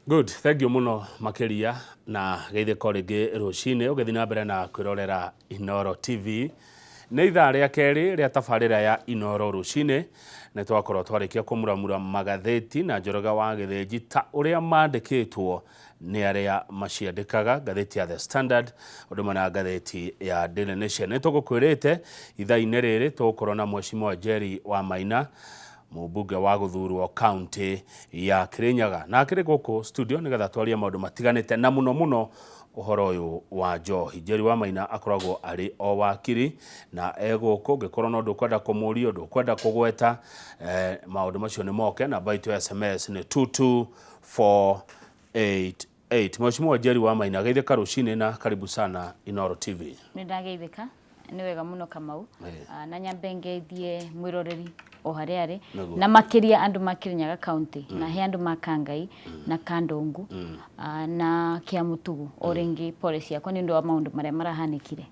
Good, thank you muno makiria na geithĩko rĩngĩ rũcinĩ ũgĩthiĩ na mbere na kwĩrorera Inooro TV. Nĩ ithaa rĩa kerĩ rĩa tabarĩra ya Inooro rũcinĩ nĩ twakorwo twarĩkia kũmuramura magathĩti na Njoroge wa Gĩthĩnji ta ũrĩa mandĩkĩtwo nĩ arĩa maciandĩkaga, ngathĩti ya The Standard ũndũ ũmwe na ngathĩti ya Daily Nation. Nĩ tũgũkwĩrĩte ithaa-inĩ rĩrĩ tũgũkorwo na Mheshimiwa Jerry Wamaina, mũmbunge wa gũthurwo kaunti ya Kirinyaga, na akĩrĩ gũkũ studio nĩgetha twarie maũndũ matiganĩte na mũno mũno ũhoro ũyũ wa njohi. Njeri wa Maina akoragwo arĩ o wakiri na e gũkũ, ũngĩkorwo na ũndũ ũkwenda kũmũria, ũndũ ũkwenda kũgweta, maũndũ macio nĩ moke. Namba itũ ya SMS nĩ 22488. Mheshimiwa Njeri wa Maina, geithĩka rũcinĩ na karibu sana Inooro TV. Nĩ ndageithĩka. Nĩ wega mũno Kamau. Na nyambe ngeithie mwĩroreri o harĩa arĩ. Na makĩria andũ ma Kirinyaga County, na he andũ ma Kangai na Kandongu, na Kiamutugu. O rĩngĩ pole ciakwa nĩ ũndũ wa maũndũ marĩa marahanĩkire.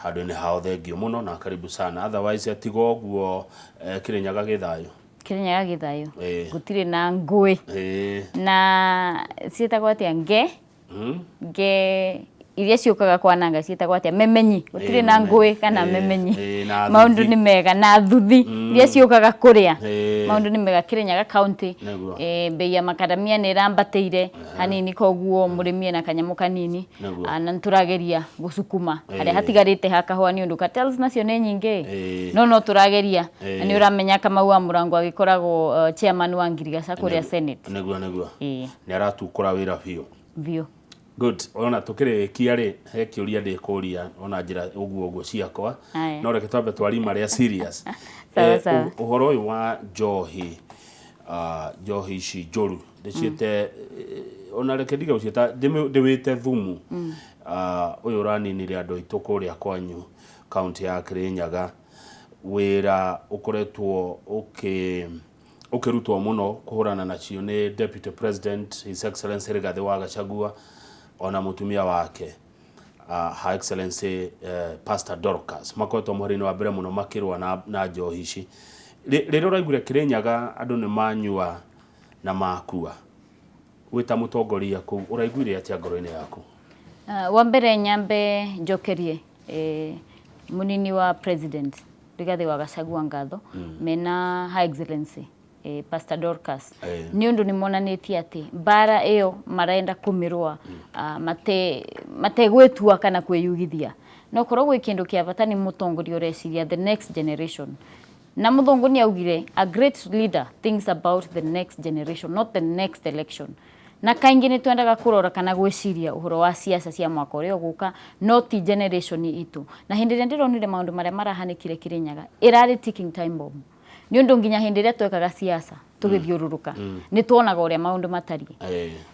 Handũ-inĩ hao thengio mũno na karibu sana. Otherwise tiga ũguo, Kirinyaga gĩ thayũ. Kirinyaga gĩ thayũ. Gũtirĩ na ngũĩ. Na ciĩtagwo atĩa nge? Nge iria ciũkaga kwananga ciĩtagwo atĩa? Memenyi. Gũtirĩ na ngũĩ kana memenyi. Na maũndũ thuthi. Nĩ mega na thuthi iria ciũkaga kũrĩa. Maũndũ nĩ mega Kirinyaga County. Bei ya makadamia nĩ ĩrambatĩire hanini, koguo mũrĩmi ena kanyamũ kanini. Na nĩ tũrageria gũcukuma harĩa hatigarĩte ha kahũa nĩ ũndũ cartels nacio nĩ nyingĩ. No no tũrageria. Na nĩ ũramenya Kamau wa Mũrango agĩkoragwo chairman wa Ngirigaca kũrĩa Senate. Nĩguo nĩguo. Nĩ aratukũra wĩra biũ. Biũ. Good. Ona tũkĩrĩkia rĩ, he kĩũria ndĩkũria ona njĩra ũguo ũguo ciakwa. Aya. No reke twambe twarie marĩa serious. Sawa, sawa. Ũhoro ũyũ wa njohi, njohi ici njũru, ndĩciĩte, ona reke ndige gũciĩta, ndĩwĩte thumu. Ũyũ ũraninire andũ aitũ kũrĩa kwanyu kaunti ya Kirinyaga. Wĩra ũkoretwo ũkĩrutwo mũno kũhũrana nacio nĩ Deputy President His Excellency Rigathĩ wa Gachagua ona mũtumia wake, Her Excellency Pastor Dorcas, makoretwo mũhari-inĩ wa mbere mũno makĩrũa na njohi ici. Rĩrĩa ũraiguire Kirinyaga andũ nĩ manyua na makua, wĩ ta mũtongoria kũu ũraiguire atĩa ngoro-inĩ yaku? Wa mbere nyambe njokerie mũnini wa President Rigathĩ wa Gachagua ngatho mena Her Excellency Pastor Dorcas nĩ ũndũ nĩ monanĩtie atĩ mbara ĩyo marenda kũmĩrũa mategwĩtua kana kwĩyugithia. No korwo gwĩ kĩndũ kĩa bata nĩ mũtongoria ũreciria the next generation. Na mũthũngũ nĩ augire a great leader thinks about the next generation, not the next election. Na kaingĩ nĩ twendaga kũrora kana gwĩciria ũhoro wa siasa cia mwaka ũrĩa ũgũka, no ti generation itũ. Na hĩndĩ ĩrĩa ndĩronire maũndũ marĩa marahanĩkire Kĩrĩnyaga, ĩrarĩ ticking time bomb. Nĩ ũndũ nginya hĩndĩ ĩrĩa twekaga siasa tũgĩthiũrũrũka, nĩ tuonaga ũrĩa maũndũ matariĩ.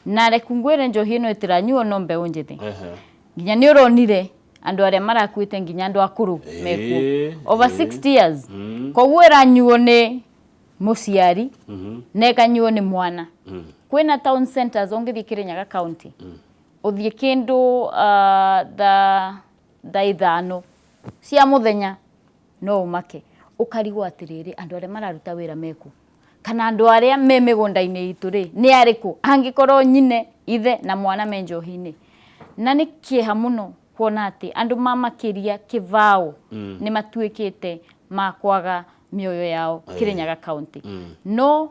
Na reku ngwĩre njohi ĩno ĩtiranyuo no mbeũ njĩthĩ. Nginya nĩ ũronire andũ arĩa marakuĩte, nginya andũ akũrũ mekuo. Over 60 years. Koguo ĩranyuo nĩ mũciari na ĩkanyuo nĩ mwana. Kwĩna town centers ũngĩthiĩ Kirinyaga County, ũthiĩ kĩndũ thaa 5 cia mũthenya no ũmake. Ũkarigwo atĩrĩrĩ, andũ arĩa mararuta wĩra mekũ? Kana andũ arĩa me mĩgũnda-inĩ itũ rĩ, nĩ arĩkũ? Angĩkorwo nyine, ithe na mwana me njohi-inĩ. Na nĩ kĩeha mũno kuona atĩ andũ mamakĩria kĩbaũ nĩ matuĩkĩte ma kwaga mĩoyo yao Kirinyaga County. No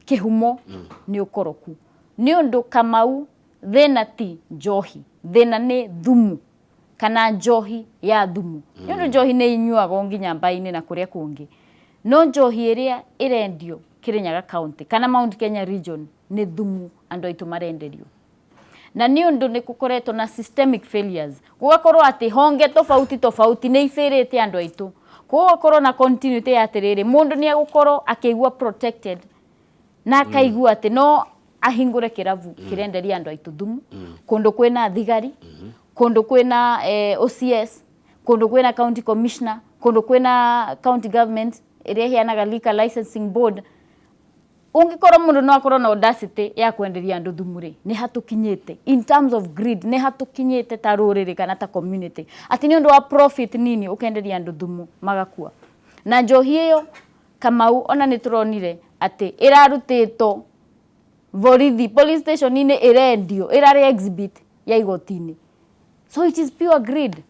kĩhumo nĩ ũkoroku. Nĩ ũndũ Kamau thĩna ti njohi, thĩna nĩ thumu kana njohi ya thumu. Nĩ ũndũ njohi nĩ inyuagwo nginya mbainĩ na kũrĩa kũngĩ. No njohi ĩrĩa ĩrendio Kirinyaga County kana Mount Kenya Region nĩ thumu andũ aitũ marenderio. Na nĩ ũndũ nĩ gũkoretwo na systemic failures, gũgakorwo atĩ honge tofauti tofauti nĩ ibĩrĩte andũ aitũ. Gũgakorwo na continuity ya atĩrĩrĩ, mũndũ nĩ egũkorwo akĩigua protected na akaigua atĩ no ahingũre kĩrabu kĩrenderia andũ aitũ thumu, kũndũ kwĩna thigari, kũndũ kwĩna OCS, kũndũ kwĩna county commissioner, kũndũ kwĩna county government ĩrĩa ĩheanaga liquor licensing board. Ũngĩkorwo mũndũ no akorwo na audacity ya kwenderia andũ thumu rĩ, nĩ hatũkinyĩte in terms of greed, nĩ hatũkinyĩte ta rũrĩrĩ kana ta community atĩ nĩ ũndũ wa profit nini ũkenderia andũ thumu magakua. Na njohi ĩyo Kamau ona nĩ tũronire atĩ ĩrarutĩtwo. Borithi police station-inĩ ĩrendio ĩrarĩ exhibit ya igoti-inĩ. So it is pure greed.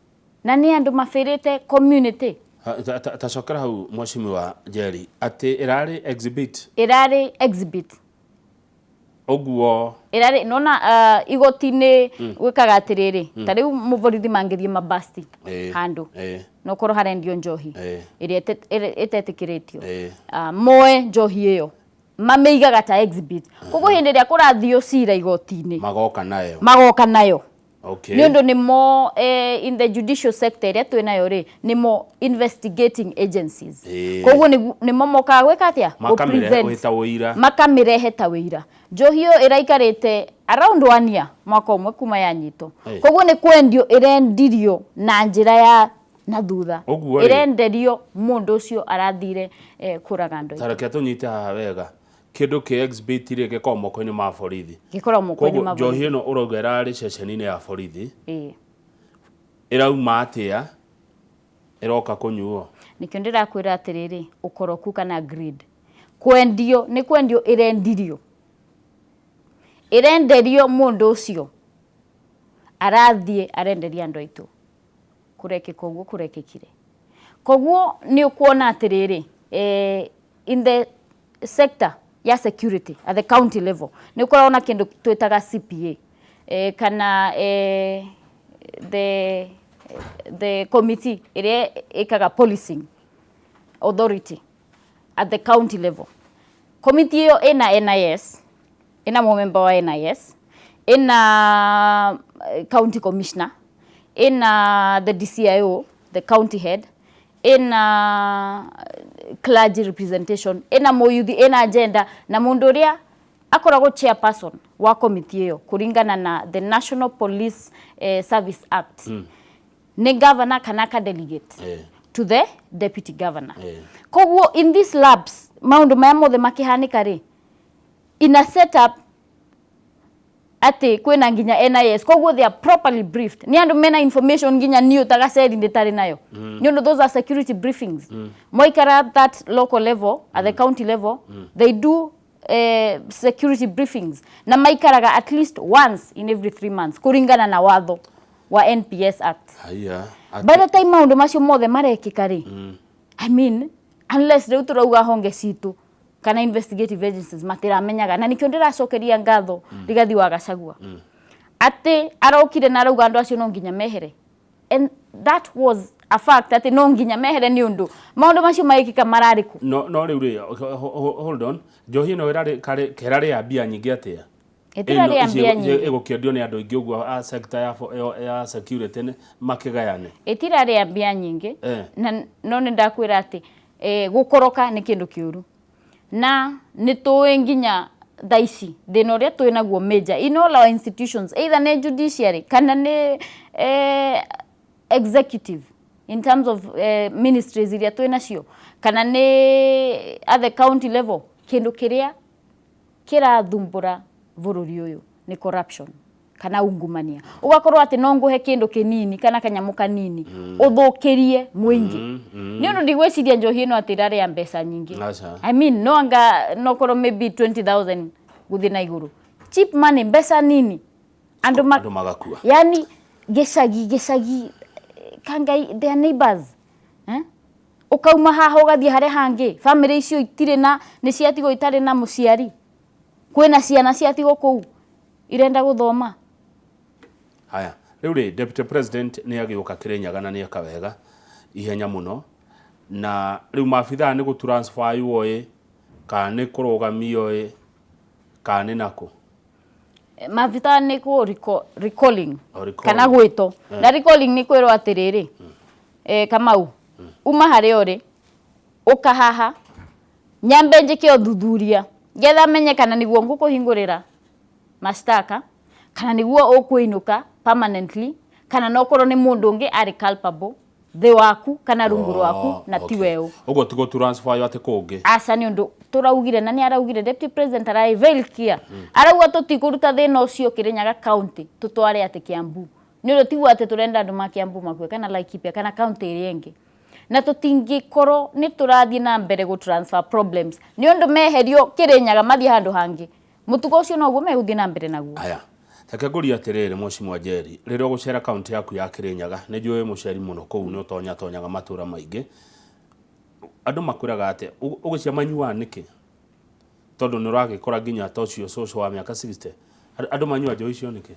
Na nĩ andũ mabĩrĩte community. Tacokera hau Mheshimiwa Njeri, atĩ ĩrarĩ exhibit? Ĩrarĩ exhibit. Ũguo Ĩrarĩ nona igoti-inĩ gwĩkaga atĩrĩrĩ, ta rĩu mũborithi mangĩthiĩ mabasti handũ no korwo harendio njohi ĩrĩa ĩtetĩkĩrĩtio, moe njohi ĩyo mamĩigaga ta exhibit. Koguo hĩndĩ ĩrĩa kũrathio cira igoti-inĩ, magoka nayo. Magoka nayo. Nĩ ũndũ nĩmo in the judicial sector ĩrĩa twĩ nayo rĩ, nĩmo investigating agencies. Koguo nĩmo mokaga gwĩka atĩa? Makamĩrehe ta ũira. Makamĩrehe ta wĩira. Njohi ĩyo ĩraikarĩte around one year, mwaka ũmwe kuma yanyitwo. Koguo nĩ kwendio ĩrendirio na njĩra ya na thutha. Ũguo rĩ- Ĩrenderio mũndũ ũcio arathire kũraga andũ aitũ. Tareke tũnyite haha wega. Kĩndũ kĩ exhibit rĩ, gĩkoragwo moko-inĩ ma borithi. Gĩkoragwo moko-inĩ Koguo ma njohi borithi. ĩno ũrauga ĩrarĩ ceceni-inĩ ya borithi, Ĩĩ. ĩrauma atĩa ĩroka kũnyuo? Nĩkĩo ndĩrakwĩra atĩrĩrĩ, ũkoroku kana greed. Kwendio nĩ kwendio ĩrendirio. Ĩrenderio mũndũ ũcio arathiĩ arenderia andũ aitũ. Kũrekĩka ũguo kũrekĩkire. Koguo nĩ ũkuona atĩrĩrĩ, in the sector ya security at the county level nĩ ũkoragwo na kĩndũ twĩtaga CPA, kana the committee ĩrĩa ĩkaga policing authority at the county level. Committee ĩyo ĩna NIS, ĩna mũmemba wa NIS, ĩna county commissioner, ĩna the DCIO, the county head, ĩna clergy representation, ĩna mũyuthi, ĩna agenda, na mũndũ ũrĩa akoragwo chairperson wa committee ĩyo kũringana na the National Police Service Act nĩ governor kana aka delegate to the deputy governor. Koguo in these labs maũndũ maya mothe makĩhanĩka rĩ, in a setup atĩ kwĩna nginya NIS, koguo they are properly briefed, nĩ andũ mena information nginya niĩ ũtagaceri ndĩtarĩ nayo, nĩ ũndũ those are security briefings. Mwaikara at that local level, at the county level, they do security briefings na maikaraga at least once in every 3 months kũringana na watho wa NPS Act. Haya. By the time maũndũ macio mothe marekĩka rĩ, I mean, unless rĩu tũrauga honge citũ kana investigative agencies matiramenyaga. Na nikĩo ndĩracokeria ngatho Rigathi wa Gachagua atĩ arokire na arauga andũ acio no nginya mehere, and that was a fact atĩ no nginya mehere nĩ ũndũ maũndũ macio magĩkĩka mararĩ kũ? No rĩu rĩ, hold on, njohi ĩno ĩrarĩ kerarĩ ya mbia nyingĩ atĩa? Ĩtirarĩ ya mbia nyingĩ. Ĩgũkĩendio nĩ andũ aingĩ ũguo a sector ya security makĩgayane. Ĩtirarĩ ya mbia nyingĩ. Na no nĩ ndakwĩra atĩ gũkoroka nĩ kĩndũ kĩũru, na nĩ tũĩ nginya thaa ici thĩna ũrĩa twĩ naguo major in all our institutions, either nĩ judiciary kana nĩ executive in terms of ministries iria twĩ nacio, kana nĩ at the county level, kĩndũ kĩrĩa kĩrathumbũra bũrũri ũyũ nĩ corruption kana ungumania. Ũgakorwo atĩ no ngũhe kĩndũ kĩnini kana kanyamũ kanini ũthũkĩrie mũingĩ, nĩ ũndũ ndigwĩciria njohi ĩno atĩ ĩrarĩ ya mbeca nyingĩ. Aca. I mean, no anga no korwo maybe 20,000 gũthiĩ na igũrũ, cheap money, mbeca nini, andũ ma Andũ magakua. Yani gĩcagi gĩcagi kangai their neighbors, eh? Ũkauma haha ũgathiĩ harĩa hangĩ, family icio itirĩ na nĩ ciatigwo itarĩ na mũciari, kwĩna ciana ciatigwo kũu irenda gũthoma. Haya, rĩu rĩ, deputy president nĩ agĩũka Kĩrĩnyaga na nĩ eka wega ihenya mũno. Na rĩu maabithaa nĩ gũtransfer ĩ kana nĩ kũrũgamio ĩ kana nĩ nakũ? Maabithaa nĩ kũ recalling. O recalling. Kana gwĩtwo na recalling nĩ kwĩrwo atĩrĩrĩ, Kamau, uma harĩa ũrĩ ũka haha nyambe njĩke ũthuthuria getha menye kana nĩguo ngũkũhingũrĩra mashtaka kana nĩguo ũkũinũka permanently, kana no korwo nĩ mũndũ ũngĩ arĩ culpable thĩ waku kana rungu rwaku na ti weũ. Ũguo ti gũtransfer yo atĩ kũngĩ? Aca, nĩ ũndũ tũraugire na nĩ araugire, deputy president ararĩ very clear, arauga tũtikũruta thĩna ũcio Kĩrĩnyaga county tũtware atĩ Kiambu, nĩ ũndũ tiguo atĩ tũrenda andũ ma Kiambu makue kana Laikipia kana county ĩrĩa ĩngĩ, na tũtingĩkorwo nĩ tũrathiĩ na mbere gũ transfer problems, nĩ ũndũ meherio Kĩrĩnyaga mathiĩ handũ hangĩ. Mũtugo ũcio noguo megũthiĩ na mbere naguo. Aya, reke ngũrie atĩrĩrĩ, Mheshimiwa Njeri, rĩrĩa ũgũcera kaunti yaku ya Kirinyaga, nĩ njũĩ mũceri mũno kũu, nĩ ũtonyatonyaga matũra maingĩ, andũ makwĩraga atĩa? Ũgĩcia manyuaga nĩkĩ? Tondũ nĩ ũragĩkora nginya ta ũcio cũcũ wa mĩaka 60. Andũ manyua njohi icio nĩkĩ?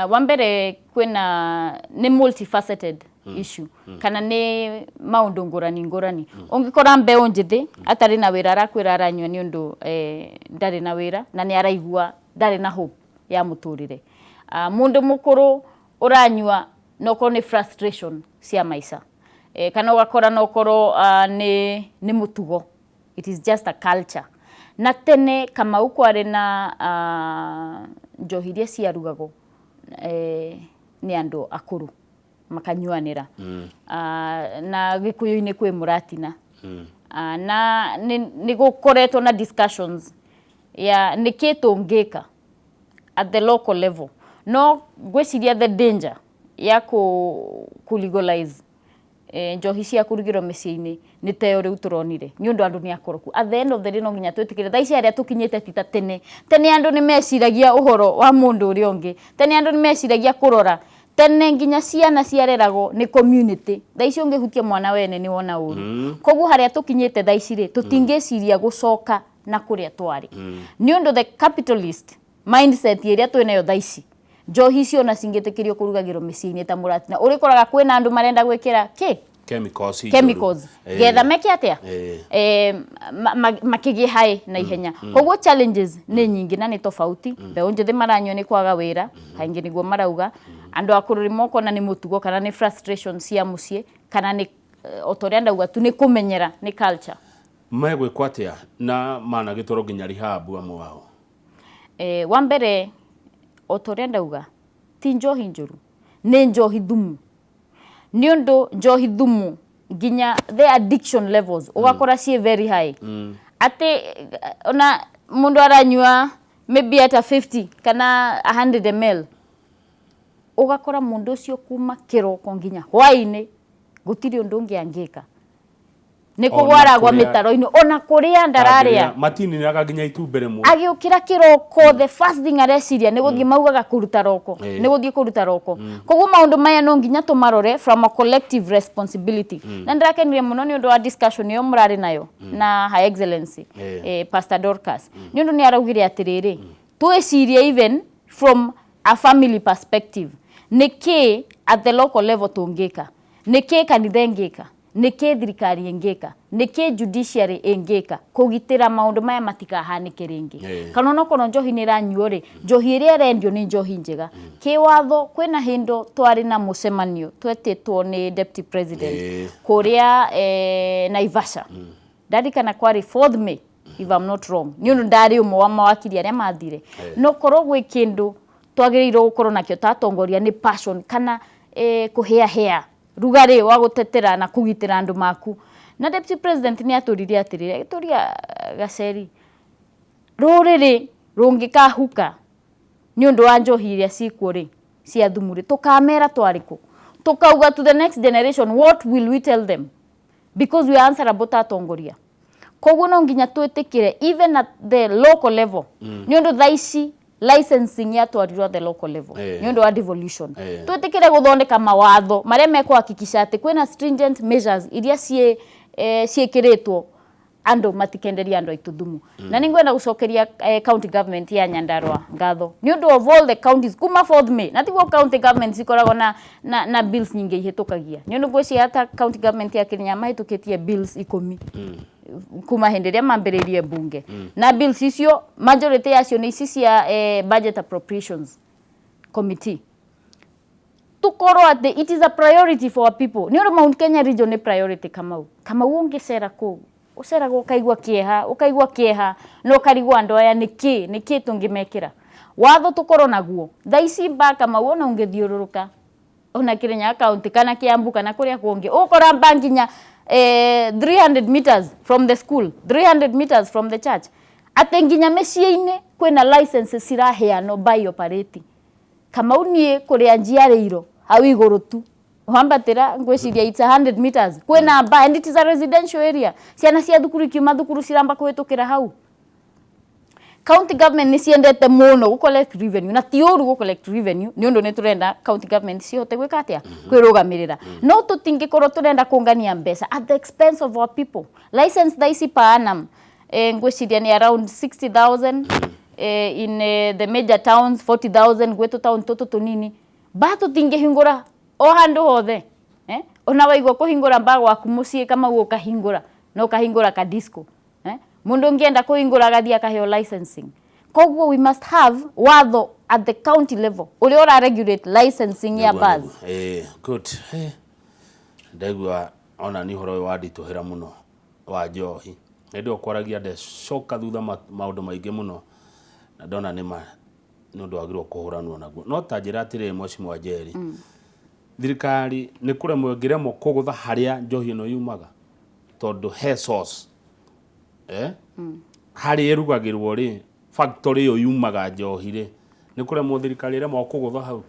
Wa mbere kwĩna nĩ multifaceted issue kana nĩ maũndũ ngũrani ngũrani. Ũngĩkora mbeũ njĩthĩ atarĩ na wĩra, arakwĩra aranyua nĩ ũndũ ndarĩ na wĩra na nĩ araigua ndarĩ na hope ya mũtũrĩre. Mũndũ mũkũrũ ũranyua nokorwo nĩ frustration cia maica, kana ũgakora nokorwo nĩ mũtugo, it is just a culture. Na tene Kamau kwarĩ na njohi iria ciarugagwo nĩ andũ akũrũ makanyuanĩra. Na gĩkũyũ-inĩ kwĩ mũratina. Na nĩ gũkoretwo na discussions ya nĩkĩ tũngĩka at the local level. No ngwĩciria the danger ya kũ legalize njohi cia kũrugĩrwo mĩciĩ-inĩ nĩ ta ĩyo rĩu tũronire, nĩ ũndũ andũ nĩ akoroku. At the end of the day no nginya twĩtĩkĩre thaa ici harĩa tũkinyĩte ti ta tene. Tene andũ nĩ meciragia ũhoro wa mũndũ ũrĩa ũngĩ, tene andũ nĩ meciragia kũrora, tene nginya ciana ciareragwo nĩ community. Thaa ici ũngĩhutia mwana wene nĩ wona ũru. Koguo harĩa tũkinyĩte thaa ici rĩ, tũtingĩciria gũcoka na kũrĩa twarĩ, nĩ ũndũ the capitalist mindset ĩrĩa twĩnayo thaa ici, njohi icio ona cingĩtĩkĩrio kũrugagĩrwo mĩciĩ-inĩ ta mũratina, ũrĩkoraga kwĩna andũ marenda gwĩkĩra kĩ chemicals njũru. Chemicals getha meke atĩa, makĩgĩe haĩ na ihenya. Koguo challenges nĩ nyingĩ na nĩ tofauti. Mbeũ njĩthĩ maranyua nĩ kwaga wĩra kaingĩ nĩguo marauga. Andũ akũrũ rĩmwe ũkona nĩ mũtugo kana nĩ frustration cia mũciĩ kana nĩ o ta ũrĩa ndauga tu nĩ kũmenyera, nĩ culture. Megwĩkwo atĩa na managĩtwarwo nginya rehab amwe wao? Wa mbere, o ta ũrĩa ndauga, ti njohi njũru, nĩ njohi thumu, nĩ ũndũ njohi thumu nginya the addiction levels ũgakora ciĩ very high, atĩ ona mũndũ aranyua maybe ata 50 kana 100 ml, ũgakora mũndũ ũcio kuma kĩroko nginya hwaĩ-inĩ gũtirĩ ũndũ ũngĩ angĩka, nĩ Ona kũgwaragwa kũrĩa- mĩtaro-inĩ, ona kũrĩa ndararĩa. Matininaga nginya itumbĩ rĩmwe. Agĩũkĩra kĩroko, the first thing areciria nĩ gũthiĩ, maugaga kũruta roko, nĩ gũthiĩ kũruta roko. Koguo maũndũ maya no nginya tũmarore from a collective responsibility, na ndĩrakenire mũno nĩ ũndũ wa discussion ĩyo mũrarĩ nayo na Her Excellency Pastor Dorcas, nĩ ũndũ nĩ araugire atĩrĩrĩ, twĩcirie even from a family perspective, nĩ kĩ at the local level tũngĩka, nĩ kĩ kanitha ĩngĩka, nĩ kĩ thirikari ĩngĩka, nĩ kĩ judiciary ĩngĩka kũgitĩra maũndũ maya matikahanĩke rĩngĩ. Kana onokorwo njohi nĩ ĩranyuo rĩ, njohi ĩrĩa ĩrendio nĩ njohi njega kĩwatho. Kwĩna hĩndũ twarĩ na mũcemanio twetĩtwo nĩ deputy president kũrĩa Naivasha, ndarikana kwarĩ 4th May if I'm not wrong, nĩ ũndũ ndarĩ ũmwe wa mawakiri arĩa mathire. No korwo gwĩ kĩndũ twagĩrĩirwo gũkorwo nakĩo ta atongoria nĩ passion kana kũhĩahĩa rugarĩ wa gũtetera na kũgitĩra andũ maku. Na deputy president nĩ atũririe atĩrĩrĩ, agĩtũria, Gaceri, rũrĩrĩ rũngĩkahuka nĩ ũndũ wa njohi iria cikuo rĩ cia thumu rĩ, tũkamera twarĩkũ? Tũkauga to the next generation, what will we tell them? Because we are answerable ta atongoria. Koguo no nginya twĩtĩkĩre even at the local level, nĩ ũndũ thaa ici licensing yatwarirwo at the local level nĩ ũndũ wa devolution. Twĩtĩkĩre gũthondeka mawatho marĩa mekũhakikisha atĩ kwĩna stringent measures iria ciĩkĩrĩtwo andũ matikenderia andũ aitũ thumu. Na nĩ ngwenda gũcokeria county government ya Nyandarua ngatho nĩ ũndũ of all the counties kuma 4th May, na tiguo county government cikoragwo na bills nyingĩ ihĩtũkagia, nĩ ũndũ ngwĩciria hata county government ya Kenya mahĩtũkĩtie bills 10 kuma hĩndĩ ĩrĩa mambĩrĩirie bunge. Na bills icio majority yacio nĩ ici cia budget appropriations committee. Tukorwo atĩ it is a priority for our people, nĩ ũndũ Mount Kenya region nĩ priority. Kamau, Kamau, ũngĩcera kũu ũceraga ũkaigua kĩeha, ũkaigua kĩeha na ũkarigwo andũ aya nĩkĩ nĩkĩ tũngĩmekĩra watho tũkorwo naguo. Thaa ici mba Kamau, ona ũngĩthiũrũrũka ona Kirinyaga county kana Kiambu kana kũrĩa kũngĩ, ũgũkora mba nginya 300 meters from the school, 300 meters from the church, atĩ nginya mĩciĩ-inĩ kwĩna licenses ciraheanwo by operating. Kamau, niĩ kũrĩa njiarĩirwo hau igũrũ tu wambatĩra, ngwĩciria it's 100 meters, kwĩna bar and it is a residential area. Ciana cia thukuru ikiuma thukuru ciramba kũhĩtũkĩra hau. County government nĩ ciendete mũno gũ collect revenue, na ti ũru gũ collect revenue, nĩ ũndũ nĩ tũrenda county government cihote gwĩka atĩa, kwĩrũgamĩrĩra, no tũtingĩkorwo tũrenda kũngania mbeca at the expense of our people. License thaa ici per annum, ngwĩciria nĩ around 60,000 in the major towns, 40,000 gwĩ tũtaũni tũtũ tũnini. Ba tũtingĩhingũra o handũ hothe, eh? Ona waigua kũhingũra mba gwaku mũciĩ kama ũkahingũra, no ũkahingũra ka disco, eh? Mũndũ ũngĩenda kũhingũra agathiĩ akaheo licensing. Koguo we must have watho at the county level ũrĩa ũra regulate licensing ya bars. Good. Ndaigua ona ni ũhoro ũyũ wanditũhĩra mũno wa njohi. Hĩndĩ ĩyo kwaragia ndecoka thutha maũndũ maingĩ mũno, na ndona nĩ ma nĩ ũndũ wagĩrĩirwo kũhũranwo naguo. No ta njĩra atĩrĩrĩ, Mheshimiwa Njeri, thirikari nĩ kũremwo ĩngĩremwo kũgũtha harĩa njohi ĩno yumaga, tondũ he source, harĩa ĩrugagĩrwo rĩ, factory ĩyo yumaga njohi rĩ, nĩ kũremwo thirikari ĩremwo kũgũtha hau?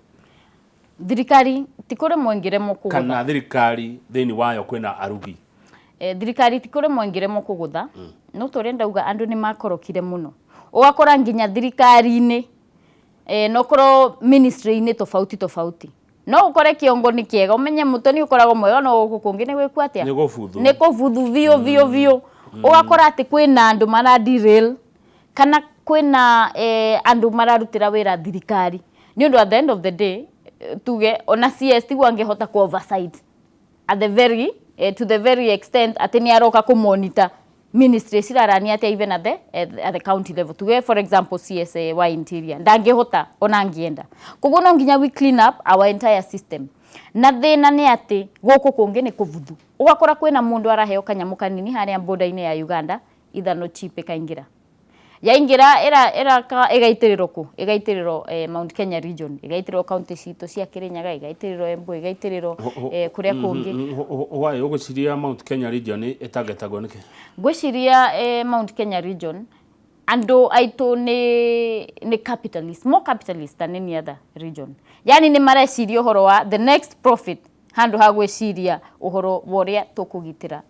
Thirikari ti kũremwo ĩngĩremwo kũgũtha. Kana thirikari thĩinĩ wayo kwĩna arugi? Thirikari ti kũremwo ĩngĩremwo kũgũtha, no tũrĩa ndauga, andũ nĩ makorokire mũno, ũgakora nginya thirikari-inĩ, nokorwo ministry-inĩ tofauti tofauti, no ũkore kĩongo nĩ kĩega, ũmenye mũtwe nĩ ũkoragwo mwega, no gũkũ kũngĩ nĩ gwĩkwo atĩa? Nĩ gũbuthu. Nĩ kũbuthu biũ biũ biũ. Ũgakora atĩ kwĩna andũ mara derail, kana kwĩna andũ mararutĩra wĩra thirikari, nĩ ũndũ at the end of the day, tuge ona CS tiguo angĩhota ku oversight at the very to the very extent atĩ nĩ aroka kũ monitor ministry cirarania atĩa, even at the county level. Tuge for example CS wa Interior ndangĩhota ona angĩenda. Koguo no nginya we clean up our entire system, na thĩna nĩ atĩ gũkũ kũngĩ nĩ kũbuthu. Ũgakora kwĩna mũndũ araheo kanyamũ kanini harĩa border-inĩ ya Uganda, ithano chip ĩkaingĩra, yaingĩra ĩraka ĩgaitĩrĩrwo kũ, ĩgaitĩrĩrwo Mount Kenya region, ĩgaitĩrĩrwo county citũ cia Kirinyaga, ĩgaitĩrĩrwo Embu, ĩgaitĩrĩrwo kũrĩa kũngĩ. Why ũgwĩciria Mount Kenya region ĩtangetagwo nĩkĩ? Ngwĩciria Mount Kenya region andũ aitũ nĩ capitalist, more capitalist than any other region. Yani nĩ mareciria ũhoro wa the next profit handũ ha gwĩciria ũhoro wa ũrĩa tũkũgitĩra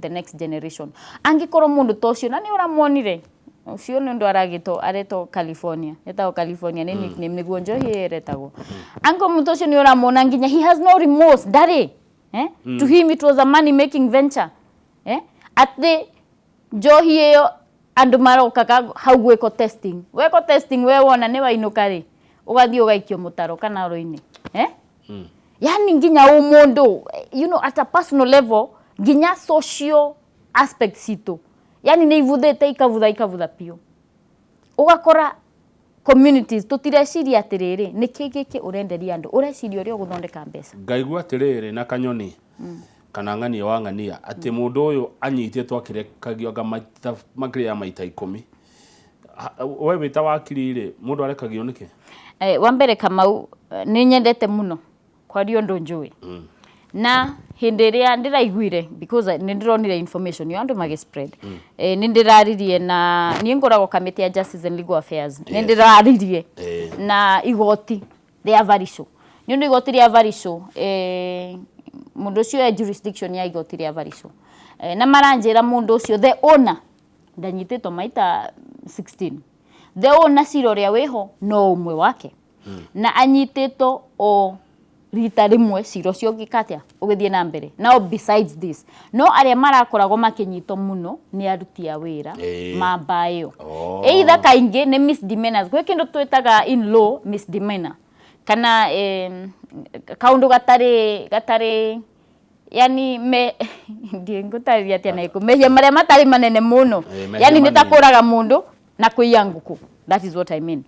the next generation. Angĩkorwo mũndũ ta ũcio, na nĩ ũramuonire ũcio nĩ ũndũ aragĩtwo, aretwo California, etagwo California, nĩ nickname nĩguo njohi ĩyo ĩretagwo. Angĩkorwo mũndũ ũcio nĩ ũramuona nginya he has no remorse, ndarĩ, eh? To him it was a money making venture, eh? Atĩ njohi ĩyo andũ marokaga hau gwĩkwo testing, wekwo testing, we wona nĩ wainũka rĩ, ũgathiĩ ũgaikio mũtaro kana rũinĩ, eh? Yani nginya ũmũndũ, at a personal level, nginya social aspect citũ yani nĩ ibuthĩte, ikabutha, ikabutha biũ. Ũgakora communities tũtireciria atĩrĩrĩ, nĩ kĩ gĩkĩ ũrenderia andũ, ũreciria ũrĩa ũgũthondeka mbeca. Ngaigua atĩrĩrĩ na kanyoni kana ng'ania wa ng'ania atĩ mũndũ ũyũ anyitĩtwo akĩrekagio anga maita makĩria ya maita 10. We wĩ ta wakiri rĩ, mũndũ arekagio nĩkĩ? Wa mbere Kamau, nĩ nyendete mũno kwaria ũndũ njũĩ, na hĩndĩ ĩrĩa ndĩraiguire, because nĩ ndĩronire information yo andũ magĩ spread, nĩ ndĩraririe, na niĩ ngoragwo kamĩtĩ ya Justice and Legal Affairs, nĩ ndĩraririe na igoti rĩa Barisho, nĩ ũndũ igoti rĩa Barisho, mũndũ ũcio e jurisdiction ya igoti rĩa Barisho, na maranjĩra mũndũ ũcio, the owner, ndanyitĩtwo maita 16. The owner, cira ũrĩa wĩho no ũmwe wake, na anyitĩtwo o rita rĩmwe, cira ũcio ũngĩka atĩa, ũgĩthiĩ na mbere. Now besides this, no arĩa marakoragwo makĩnyitwo mũno nĩ aruti a wĩra ma ĩyo. Either kaingĩ nĩ misdemeanors, gwĩ kĩndũ twĩtaga in law misdemeanor, kana kaũndũ gatarĩ yani me ndiĩ ngũtarĩria atĩa, na mehia marĩa matarĩ manene mũno. Mehia Yani nĩ ta manini. Kũraga mũndũ na kũiya ngũkũ, that is what I mean.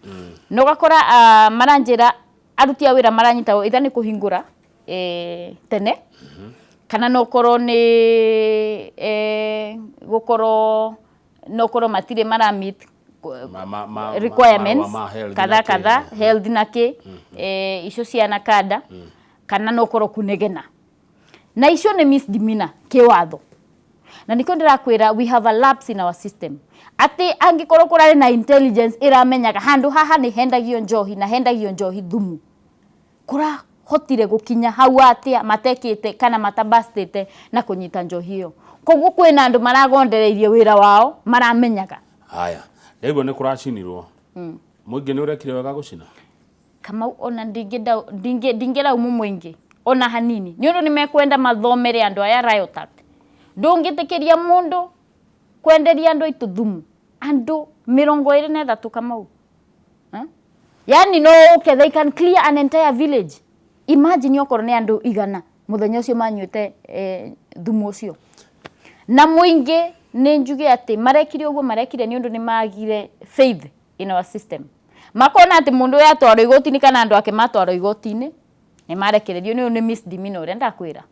Na ũgakora maranjĩra aruti a wĩra maranyitagwo either nĩ kũhingũra tene, kana no korwo nĩ gũkorwo no korwo matirĩ mara meet requirements marũa ma health kadha na kĩ. Kadha health na kĩ, icio ciana kada, kana no korwo kunegena, na icio nĩ misdemeanor kĩwatho. Na nĩkĩo ndĩrakwĩra we have a lapse in our system, atĩ angĩkorwo kũrarĩ na intelligence ĩramenyaga handũ haha nĩ hendagio njohi na hendagio njohi thumu, kũrahotire gũkinya hau atĩa matekĩte kana matabastĩte na kũnyita njohi ĩyo? Koguo kwĩna andũ maragondereirie wĩra wao maramenyaga. Haya, Ndaigua nĩ kũracinirwo. Mũingĩ nĩ ũrekire wega gũcina? Kamau, ona ndingĩraumu mũingĩ ona hanini, nĩ ũndũ nĩ mekwenda mathomere andũ aya Riot Act. Ndũngĩtĩkĩria mũndũ kwenderia andũ aitũ thumu, andũ 23, Kamau. Huh? Yani no ũke, they can clear an entire village. Imagine okorwo nĩ andũ 100 mũthenya ũcio manyuĩte thumu ũcio. Na mũingĩ nĩ njuge atĩ marekire ũguo marekire nĩ ũndũ nĩ magire faith in our system. Makona atĩ mũndũ ũyũ atwarwo igoti-inĩ kana andũ ake matwarwo igoti-inĩ nĩ marekererio, nĩ ũyũ nĩ misdemeanor ũrĩa ndakwĩra.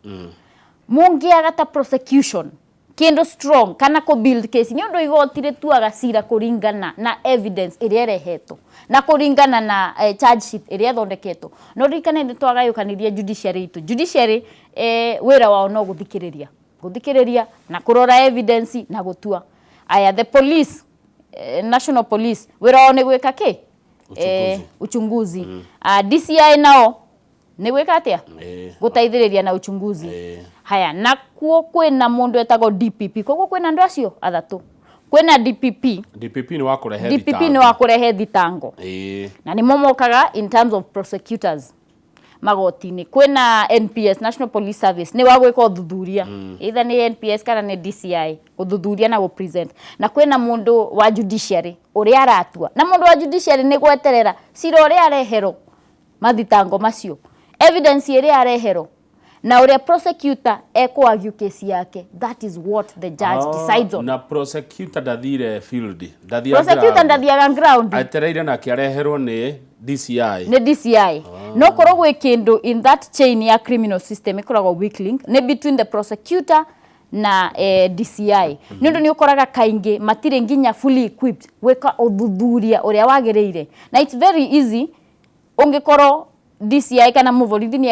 Mũngĩaga ta prosecution kĩndũ strong kana kũ build case, nĩ ũndũ igoti rĩtuaga cira kũringana na evidence ĩrĩa ĩrehetwo na kũringana na charge sheet ĩrĩa ĩthondeketwo. No ririkane nĩ twagayũkanirie judiciary itũ. Judiciary wĩra wao no gũthikĩrĩria, gũthikĩrĩria na kũrora evidence na gũtua. Aya, the police, national police, wĩra wao nĩ gwĩka kĩ? Uchunguzi. Uchunguzi. DCI nao nĩ gwĩka atĩa? Gũteithĩrĩria na uchunguzi. Haya, nakuo kwĩna mũndũ etagwo DPP. Koguo kwĩna andũ acio athatũ. Kwĩna DPP. DPP nĩ wa kũrehe DPP thitango. Nĩ wa kũrehe thitango. Na nĩmo mokaga in terms of prosecutors magoti-inĩ. Kwĩna NPS, National Police Service, nĩ wa gwĩka ũthuthuria, either nĩ NPS kana nĩ DCI, gũthuthuria na gũpresent. Na kwĩna mũndũ wa judiciary ũrĩa aratua, na mũndũ wa judiciary nĩ gweterera cira ũrĩa areherwo, mathitango macio, evidence ĩrĩa areherwo na ũrĩa prosecutor ekũ-argue case yake. That is what the judge decides on. Na prosecutor ndathire field, ndathiaga Prosecutor ground. Ndathiaga ground. Etereire nake areherwo nĩ DCI. Nĩ DCI. No korwo gwĩ kĩndũ in that chain ya criminal system ĩkoragwo weak link, nĩ between the prosecutor na DCI, nĩ ũndũ nĩ ũkoraga kaingĩ matirĩ nginya fully equipped gwĩka ũthuthuria ũrĩa wagĩrĩire. Na it's very easy ũngĩkorwo DCI kana mũborithi nĩ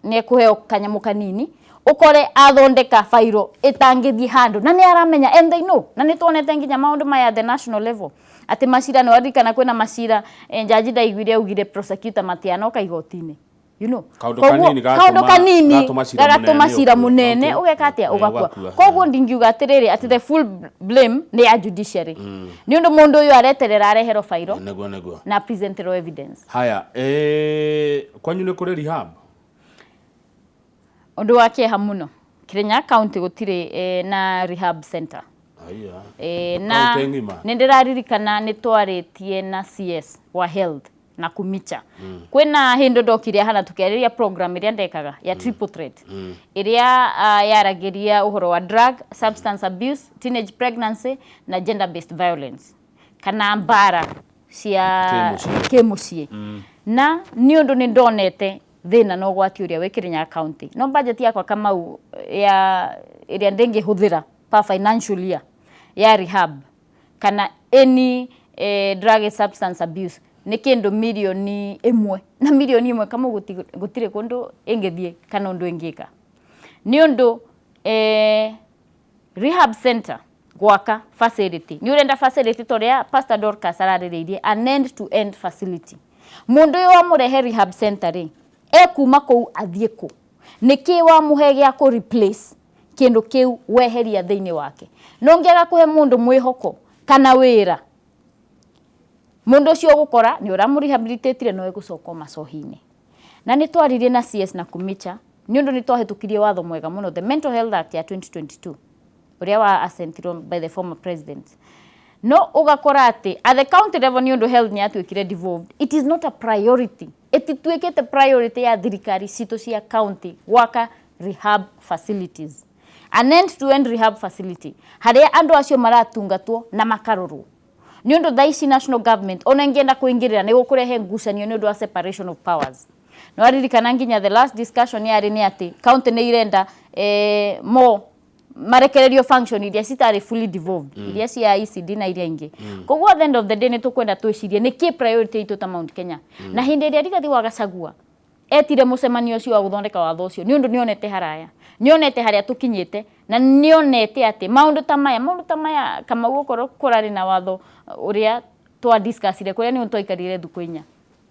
ekũheo kanyamũ kanini, ũkore athondeka bairo ĩtangĩthiĩ handũ, na nĩ aramenya, and they know. Na nĩ tuonete nginya maũndũ maya at the national level, atĩ macira, nĩ waririkana kwĩna macira njaji ndaiguire augire prosecutor matianoka igoti-inĩ. Kaũndũ Koguo, kanini kaũndũ kanini gatũma cira gagatũma mũnene cira ũkue. Mũnene ũgeka atĩa? Ũgakua. Ũgakua. Koguo ndingiuga atĩrĩrĩ atĩ the full blame nĩ ya judiciary, nĩ ũndũ mũndũ ũyũ areterera areherwo bairo Nĩguo. na presenterwo evidence. Haya, kwanyu nĩ kũrĩ rehab? Ũndũ wa kĩeha mũno, Kirinyaga County gũtirĩ na rehab center. Aya. Na Kaunti ng'ima? Nĩ ndĩraririkana nĩ twarĩtie na CS wa health na Kumicha. Kwĩna hĩndĩ ndokire hana tũkĩarĩria program ĩrĩa ndekaga ya triple threat, ĩrĩa yaragĩria ũhoro wa drug, substance abuse, teenage pregnancy na gender based violence kana mbara cia Kĩmũciĩ. Kĩmũciĩ. Na nĩ ũndũ nĩ ndonete thĩna na ũgwati ũrĩa wĩ Kirinyaga County, no budget yakwa, Kamau, ya ĩrĩa ndĩngĩhũthĩra per financial year ya rehab kana any drug and substance abuse nĩ kĩndũ 1 mirioni. Na 1 mirioni, Kamau, gũtirĩ kũndũ ĩngĩthiĩ kana ũndũ ĩngĩka, nĩ ũndũ rehab center, gwaka facility, nĩ ũrenda facility ta ũrĩa Pastor Dorcas ararĩrĩirie, an end to end facility. Mũndũ ũyũ wamũrehe rehab center rĩ, ekuma kũu athiĩ kũ? Nĩ kĩ wamũhe gĩa kũ replace kĩndũ kĩu weheria thĩinĩ wake? No ngĩaga kũhe mũndũ mwĩhoko kana wĩra, mũndũ ũcio ũgũkora nĩ ũramũ no egũcoka o macohi-inĩ. Na nĩ twaririe na CS na Kumicha, nĩ ũndũ nĩ twahĩtũkirie watho mwega mũno, the Mental Health Act ya 2022, ũrĩa wa assentirwo by the former president. No ũgakora atĩ at the county level, nĩ ũndũ health nĩ yatuĩkire devolved, it is not a priority, ĩtituĩkĩte priority ya thirikari citũ cia county gwaka rehab facilities, an end to end rehab facility harĩa andũ acio maratungatwo na makarorwo. Nĩ ũndũ thaa ici national government ona ĩngĩenda kũingĩrĩra, nĩ gũkũrehe ngucanio nĩ ũndũ wa separation of powers. Nĩ waririkana nginya the last discussion yarĩ nĩ atĩ county nĩ irenda more marekererio function iria citarĩ fully devolved, iria cia ECD na iria ingĩ. Koguo at the end of the day nĩ tũkwenda twĩcirie nĩ kĩ priority itũ ta Mount Kenya. Na hĩndĩ ĩrĩa Rigathi wa Gachagua etire mũcemanio ũcio wa gũthondeka watho ũcio, nĩ ũndũ nĩonete haraya, nĩonete harĩa tũkinyĩte, na nĩonete atĩ maũndũ ta maya, Kamau, okorwo kũrarĩ na watho ũrĩa twa discussire kũrĩa nĩ twaikarire thukũ 4,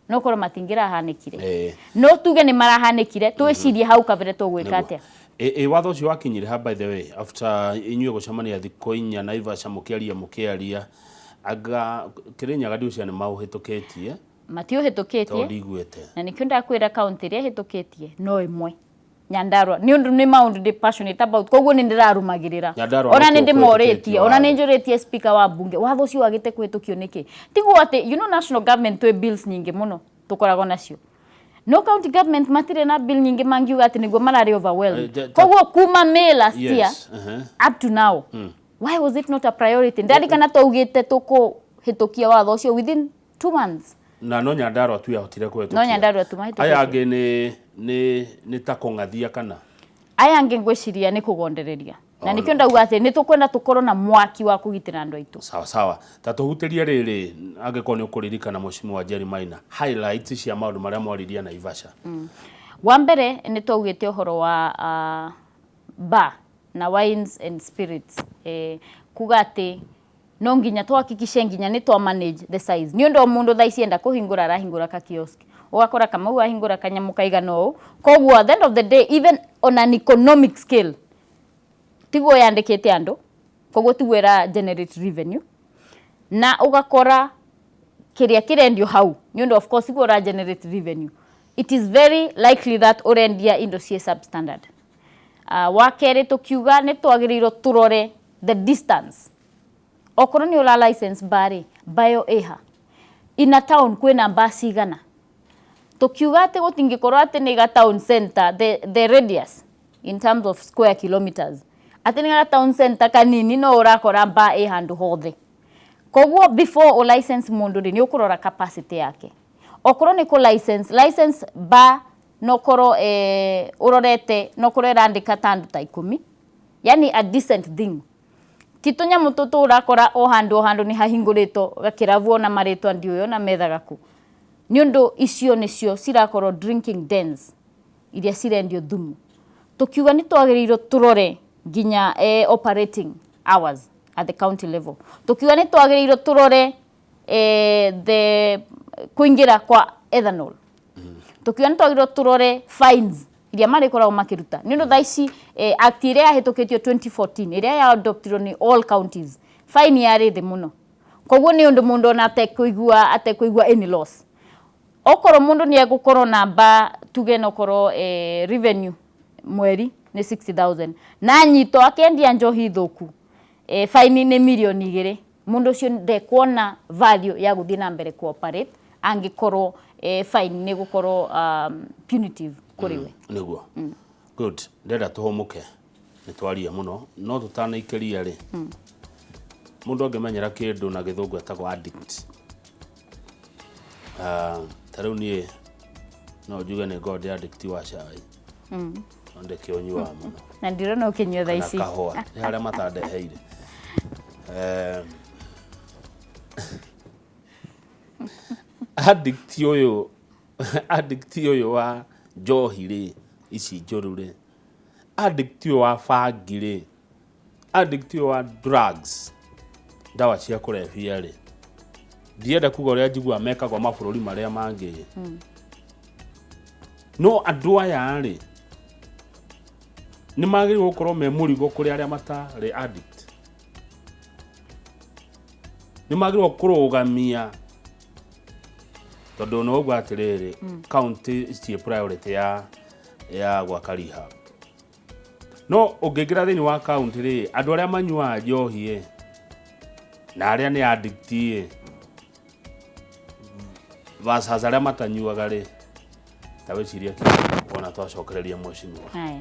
no korwo matingĩrahanĩkire. No tuge nĩ marahanĩkire, twĩcirie hau kabere tũgwĩka atĩa. Ĩ watho ũcio wakinyire ha, by the way, after inyuĩ gũcemania thikũ 4 Naivasha, mũkĩaria anga Kĩrĩnyaga ndiũcia nĩ maũhĩtũkĩtie? Matiũhĩtũkĩtie. Tondũ ndiguĩte. Na nĩkĩo ndakwĩra kaunti ĩrĩa ĩhĩtũkĩtie no ĩmwe, Nyandarua, nĩ ũndũ nĩ maũndũ ndĩ passionate about, koguo nĩ ndĩrarũmagĩrĩra. Nyandarua Ona nĩ nĩkuo ndĩmorĩtie, kũhĩtũkĩtio ona nĩ watho. njũrĩtie speaker wa bunge, watho ũcio wagĩte kũhĩtũkio nĩkĩ? Tiguo atĩ national government twĩ bills nyingĩ mũno tũkoragwo nacio, no county government matirĩ na bill nyingĩ mangiuga atĩ nĩguo mararĩ overwhelmed. Koguo kuma May last year up to now, why was it not a priority? Ndarikana twaugĩte tũkũhĩtũkia watho ũcio within 2 months. Na no Nyandarua tu yahotire kũhĩtũkia? No Nyandarua tu mahĩtũkĩtie. Aya angĩ nĩ ta kũng'athia kana? Aya angĩ ngwĩciria nĩ kũgondereria, na Oh, nĩkĩo no. ndauga atĩ nĩ tũkwenda tũkorwo na mwaki wa kũgitĩra andũ aitũ. Sawa sawa, ta tũhutĩrie rĩrĩ, angĩkorwo nĩ ũkũririkana, Mheshimiwa Jerry Maina, highlights cia maũndũ marĩa mwaririe Naivasha. Wa mbere nĩ twaugĩte ũhoro wa bar na wines and spirits, kuga atĩ no nginya tuhakikishe nginya nĩ twa manage the size, nĩ ũndũ o mũndũ thaa ici enda kũhingũra arahingũra ka kiosk, ũgakora Kamau ahingũra kanyamũ kaigana ũũ. Koguo at the end of the day, even on an economic scale, tiguo yandĩkĩte andũ, koguo tiguo ĩra generate revenue, na ũgakora kĩrĩa kĩrendio hau, nĩ ũndũ of course tiguo ũra generate revenue, it is very likely that ũrendia indo ciĩ substandard. Wa kerĩ tũkiuga nĩ twagĩrĩirwo tũrore the distance. Okorwo nĩ ũra license bar rĩ, bayo ĩha in a town, kwĩna bar cigana? Tukiuga atĩ gũtingĩkorwo atĩ nĩ ga town center, the radius in terms of square kilometers, atĩ nĩ ga town center kanini no ũrakora bar ĩ handũ hothe. Koguo before ũ license mũndũ rĩ, nĩ ũkũrora capacity yake. Okorwo nĩ kũ license, license bar nokorwo ũrorete nokorwo ĩrandĩka ta andũ ta 10, yani a decent thing, ti tũnyamũ tũtũ ũrakora o handũ o handũ nĩ hahingũrĩtwo gakĩrabu, ona marĩtwa ndiũĩ ona methaga kũ, nĩ ũndũ icio nĩcio cirakorwo drinking dens iria cirendio thumu. Tukiuga nĩ twagĩrĩirwo tũrore nginya operating hours at the county level. Tukiuga nĩ twagĩrĩirwo tũrore the kũingĩra kwa ethanol. Tukiuga nĩ twagĩrĩirwo tũrore fines iria marĩkoragwo makĩruta, nĩ ũndũ thaa ici act ĩrĩa yahĩtũkĩtio 2014, ĩrĩa ya adoptirwo nĩ all counties, fine yarĩ thĩ mũno. Koguo nĩ ũndũ mũndũ ona atekũigua any loss. Okorwo mũndũ nĩ egũkorwo na mba tuge nokorwo revenue mweri nĩ 60,000, na anyitwo akĩendia njohi thũku, fine nĩ mirioni 2, mũndũ ũcio ndekuona value ya gũthiĩ na mbere cooperate angĩkorwo fine nĩ gũkorwo punitive kũrĩ we. Nĩguo, good. Ndĩrenda tũhũmũke, nĩ twaria mũno, no tũtanaikĩria rĩ, mũndũ angĩmenyera kĩndũ na gĩthũngũ etagwo addict. Ta rĩu niĩ no njuge nĩ ngorwo ndĩ addict wa cai, no ndĩkĩũnyuaga mũno. Na ndirona ũkĩnyua thaa kana ici. Kahũa nĩ harĩa matandeheire. Addict ũyũ wa njohi rĩ, ici njũru rĩ, addict ũyũ wa bangi rĩ, addict ũyũ wa drugs, ndawa cia kũrebia rĩ, ndienda kuga ũrĩa njiguaga mekagwo mabũrũri marĩa mangĩ, no andũ aya rĩ, nĩ magĩrĩirwo gũkorwo me mũrigo kũrĩ arĩa matarĩ addict. Nĩ magĩrĩirwo kũrũgamia, tondũ no ũguo atĩrĩrĩ, county ciĩ priority ya gwaka rehab, no ũngĩingĩra thĩinĩ wa county rĩ, andũ arĩa manyuaga njohi ĩ, na arĩa nĩ addict ĩ versus arĩa matanyuaga rĩ, ta wĩcirie kĩ wona twacokereria mheshimiwa. Haya.